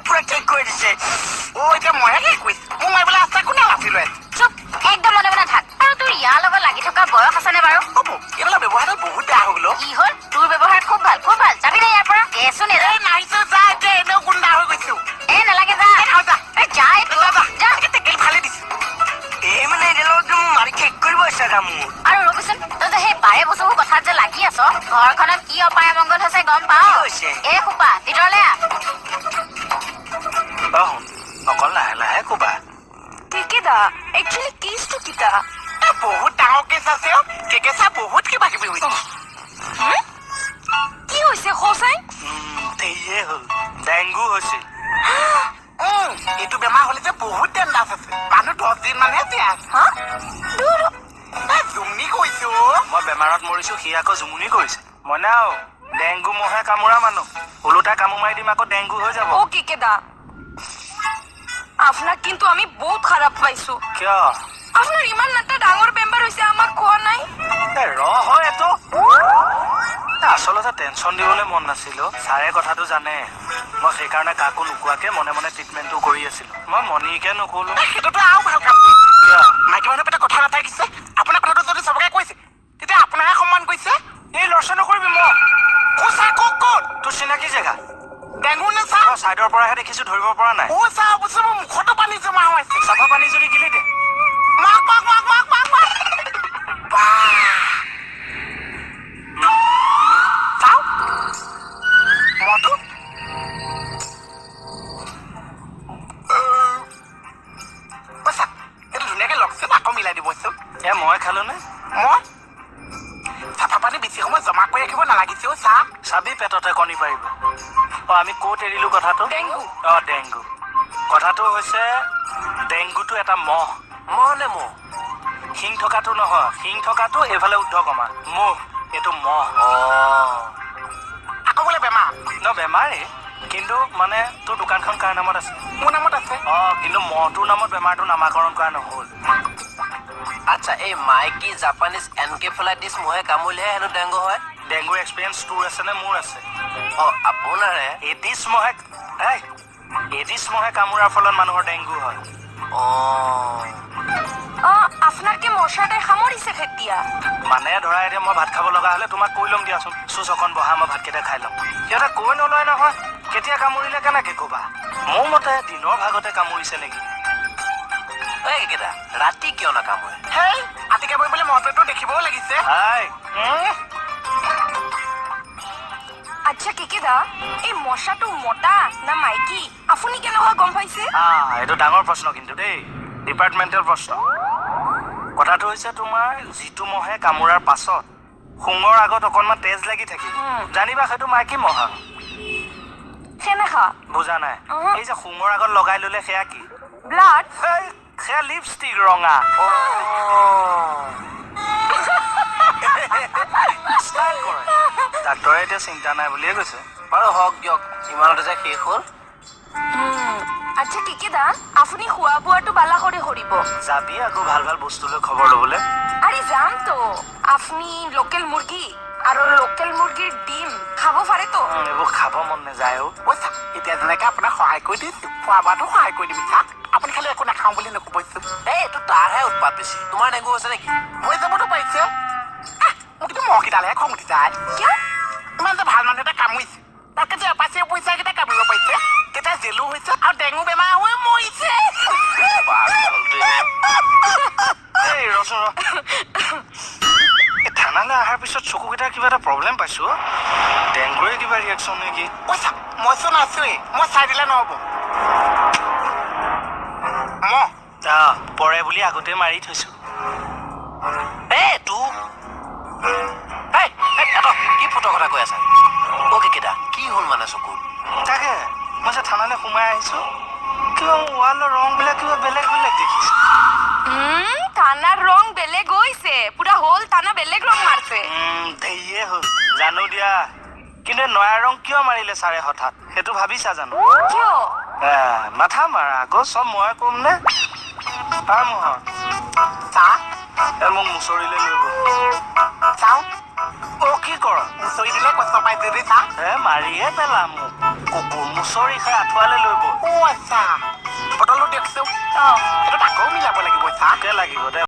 পুৰা শেষ কৰি দিছে। অ, এতিয়া মইহে শেষ কৰিছো। মোক মাৰিবলৈ আস্থা কোনে আছিলে? চুপ, একদম মনে মনে থাক। আৰু তোৰ ইয়াৰ লগত লাগি থকা বয়স আছেনে বাৰু? হ'ব, এইবিলাক ব্যৱহাৰটো বহুত বেয়া হৈ গ'ল অ'। কি হ'ল? তোৰ ব্যৱহাৰ খুব ভাল, খুব ভাল। যাবি নে ইয়াৰ পৰা? দেচোন এজন। এই নাহিছো, যা। এতিয়া এনেও গুণ্ডা হৈ গৈছো। এ নালাগে, যা। এই নাও, যা। এ যা, এই যা, যা। যা। টেকেল ফালি দিছো। এই মানে এতিয়ালৈকে একদম মাৰি শেষ কৰিব ইচ্ছা মোৰ। আৰু ৰবিচোন, তই যে সেই বাৰে বছৰ কথাত যে লাগি আছ, ঘৰখনত কি অপায় অমংগল হৈছে গম পাৱ? কি হৈছে? এই সোপা, ভিতৰলে আহ। অ শুন, অকল লাহে লাহে ক'বা। কেকেদা, একচুৱেলি কেছটো কিটা? এ, বহুত ডাঙৰ কেছ আছে অ'। কেকেচা, বহুত কিবা কিবি হৈছে। কি হৈছে সঁচাই? দেৰিয়ে হ'ল, ডেংগু হৈছিল। এইটো বেমাৰ হ'লে যে বহুত ডেঞ্জাৰাছ আছে। মানুহ 10 দিন মানহে জীয়াই আছে। হা? দূৰ। এ, জুমনি কৈছো অ'। মই বেমাৰত মৰিছো, সি আকৌ জুমুনি কৰিছে। মইনাও, ডেংগু মহে কামোৰা মানুহ, ওলোটা কামোৰ মাৰি দিম, আকৌ ডেংগু হৈ যাব। ও কেকেদা, আপোনাক কিন্তু আমি বহুত খাৰাপ পাইছো। কিয়? আপোনাৰ ইমান এটা ডাঙৰ বেমাৰ হৈছে, আমাক কোৱা নাই। এ, ৰ হয় এইটো। এ, আচলতে টেনচন দিবলৈ মন নাছিলো। ছাৰে কথাটো জানে, মই সেইকাৰণে কাকো নোকোৱাকে মনে মনে ট্ৰিটমেণ্টটো কৰি আছিলো। মই মণিকে নকলো। এ, সেইটোতো আৰু ভাল কাম কৰিছে। কিয়? মাইকী মানুহ পেটে কথা নাথাকিছে। আপোনাৰ কথাটো যদি চবকে কৈছে, তেতিয়া আপোনাৰহে সন্মান কৰিছে। এই লৰচৰ নকৰিবি মই। সঁচা, কওক, ক'ত? তোৰ চিনাকি জেগা। ডেংগু নে চা? তই ছাইডৰ পৰাহে দেখিছো, ধৰিব পৰা নাই। অ চা, অৱশ্যে মোৰ মুখতো পানী জমা হৈ আছে। চাফা পানী যদি গিলি দে। মাক মাক মাক মাক মাক মাক, বাহ! চাওঁ মইতো। অ চা, এইটো ধুনীয়াকে লওকচোন, আকৌ মিলাই দিবচোন। এ, মই খালো নে? মই চাফা পানী বেছি সময় জমা কৰি ৰাখিব নালাগিছে অ' চা। চাবি, পেটতে কণী পাৰিব। অ, আমি ক'ত এৰিলো কথাটো? ডেংগু। অ, ডেংগু। কথাটো হৈছে, ডেংগুটো এটা মহ। মহ নে মহ? শিং থকাটো নহয়, শিং থকাটো এইফালে উদ্ধ কমা মহ, এইটো মহ। অ। আকৌ বোলে বেমাৰ। ন, বেমাৰেই, কিন্তু মানে তোৰ দোকানখন কাৰ নামত আছে? মোৰ নামত আছে। অ, কিন্তু মহটোৰ নামত বেমাৰটো নামাকৰণ কৰা নহ'ল। আচ্ছা, এই মাইকী জাপানীজ এনকেফেলাইটিছ মহে কামুৰিলেহে হেনো ডেংগু হয়। ডেংগুৰ এক্সপিৰিয়েঞ্চ তোৰ আছে নে মোৰ আছে? অ, আপোনাৰহে। এডিছ মহে, এই এডিছ মহে কামোৰাৰ ফলত মানুহৰ ডেংগু হয়। অ। অ, আপোনাকে মশাটাই সামৰিছে কেতিয়া? মানে ধৰা, এতিয়া মই ভাত খাব লগা হ'লে তোমাক কৈ ল'ম দিয়াচোন, চুচ অকণ বহা, মই ভাতকেইটা খাই ল'ম। সিহঁতে কৈ নলয় নহয়, কেতিয়া কামুৰিলে কেনেকে ক'বা? মোৰ মতে দিনৰ ভাগতে কামুৰিছে নেকি। এই কেইটা, ৰাতি কিয় নাকামোৰে? হেই, ৰাতি কামুৰিবলৈ মহটোৱেতো দেখিবও লাগিছে। হাই উম। আচ্ছা কেকেদা, এই মশাটো মতা না মাইকী আপুনি কেনেকুৱা গম পাইছে? আহ, এইটো ডাঙৰ প্ৰশ্ন কিন্তু দেই, ডিপাৰ্টমেণ্টেল প্ৰশ্ন। কথাটো হৈছে, তোমাৰ যিটো মহে কামোৰাৰ পাছত শুঙৰ আগত অকণমান তেজ লাগি থাকিব, জানিবা সেইটো মাইকী মহ আৰু। কেনেকা? বুজা নাই? উহু। এই যে শুঙৰ আগত লগাই ললে, সেয়া কি? ব্লাড। সেই, সেয়া লিপষ্টিক ৰঙা। ষ্টাইল কৰে। ডাক্তৰে এতিয়া চিন্তা নাই বুলিয়ে কৈছে। বাৰু হওক দিয়ক, ইমানতে যে শেষ হ'ল। আচ্ছা কেকেদা, আপুনি খোৱা বোৱাটো বালা কৰি কৰিব। যাবি আকৌ ভাল ভাল বস্তু লৈ খবৰ ল'বলৈ। আৰে যাম তো। আপুনি লোকেল মুৰ্গী আৰু লোকেল মুৰ্গীৰ ডিম খাব পাৰে তো? এইবোৰ খাব মন নাযায় অ'। অ' চা, এতিয়া যেনেকে আপোনাক সহায় কৰি দিছো, খোৱা বোৱাটো সহায় কৰি দিম। চাক, আপুনি খালি একো নাখাওঁ বুলি নক'বচোন। এই, এইটো তাৰহে উৎপাত বেছি। তোমাৰ ডেংগু হৈছে নেকি? হৈ যাবতো পাৰিছে। আহ, মোক কিন্তু মহকেইডালেহে খং উঠি যায়। কিয়? ইমান যে ভাল মানুহ এটা কামুৰিছে, তাকে যে এপাচি পইচা কেইটা কামুৰিব পাৰিছে, তেতিয়া জেলো হৈছে আৰু ডেংগু বেমাৰ হৈ মৰিছে। পাগল দেই। এই ৰচোন ৰ। এই থানালৈ অহাৰ পিছত চকুকেইটাৰ কিবা এটা প্ৰব্লেম পাইছো অ'। ডেংগুৰে কিবা ৰিয়েকশ্যন নেকি? অ' চা, মইচোন আছোৱেই, মই চাই দিলে নহ'ব মহ? আহ, পৰে বুলি আগতে মাৰি থৈছো। এই তোৰ, এই এই, আঁতৰ, কি ফুটৰ কথা কৈ আছা? অ কেইটা, কি হ'ল মানে চকুত? তাকে মই যে থানালৈ সোমাই আহিছো, কিবা মোৰ ৱালৰ ৰংবিলাক কিবা বেলেগ বেলেগ দেখিছো। থানাৰ ৰং বেলেগ হৈছে? পুৰা হ'ল থানা বেলেগ ৰং মাৰছে। ধেৰিয়ে হ'ল, জানো দিয়া। কিন্তু এই নয়া ৰং কিয় মাৰিলে ছাৰে হঠাৎ, সেইটো ভাবিছা জানো? কিয়? এ, মাথা মাৰা আকৌ, চব মই কম নে? তাৰ মোহৰ চা। এ, মোক মুচৰিলে লৈ গ'ল। চাওঁ। অ, কি কৰ? মুচৰি দিলে কষ্ট পাই যদি চা। এ, মাৰিয়ে পেলা মোক, কুকুৰ। খুচৰি খাই আঁঠুৱালে লৈ ব'ল। অ' আচ্ছা, বটলটো দিয়কচোন। অঁ। সেইটোত আকৌ মিলাব লাগিব চা। তোকে লাগিব দে।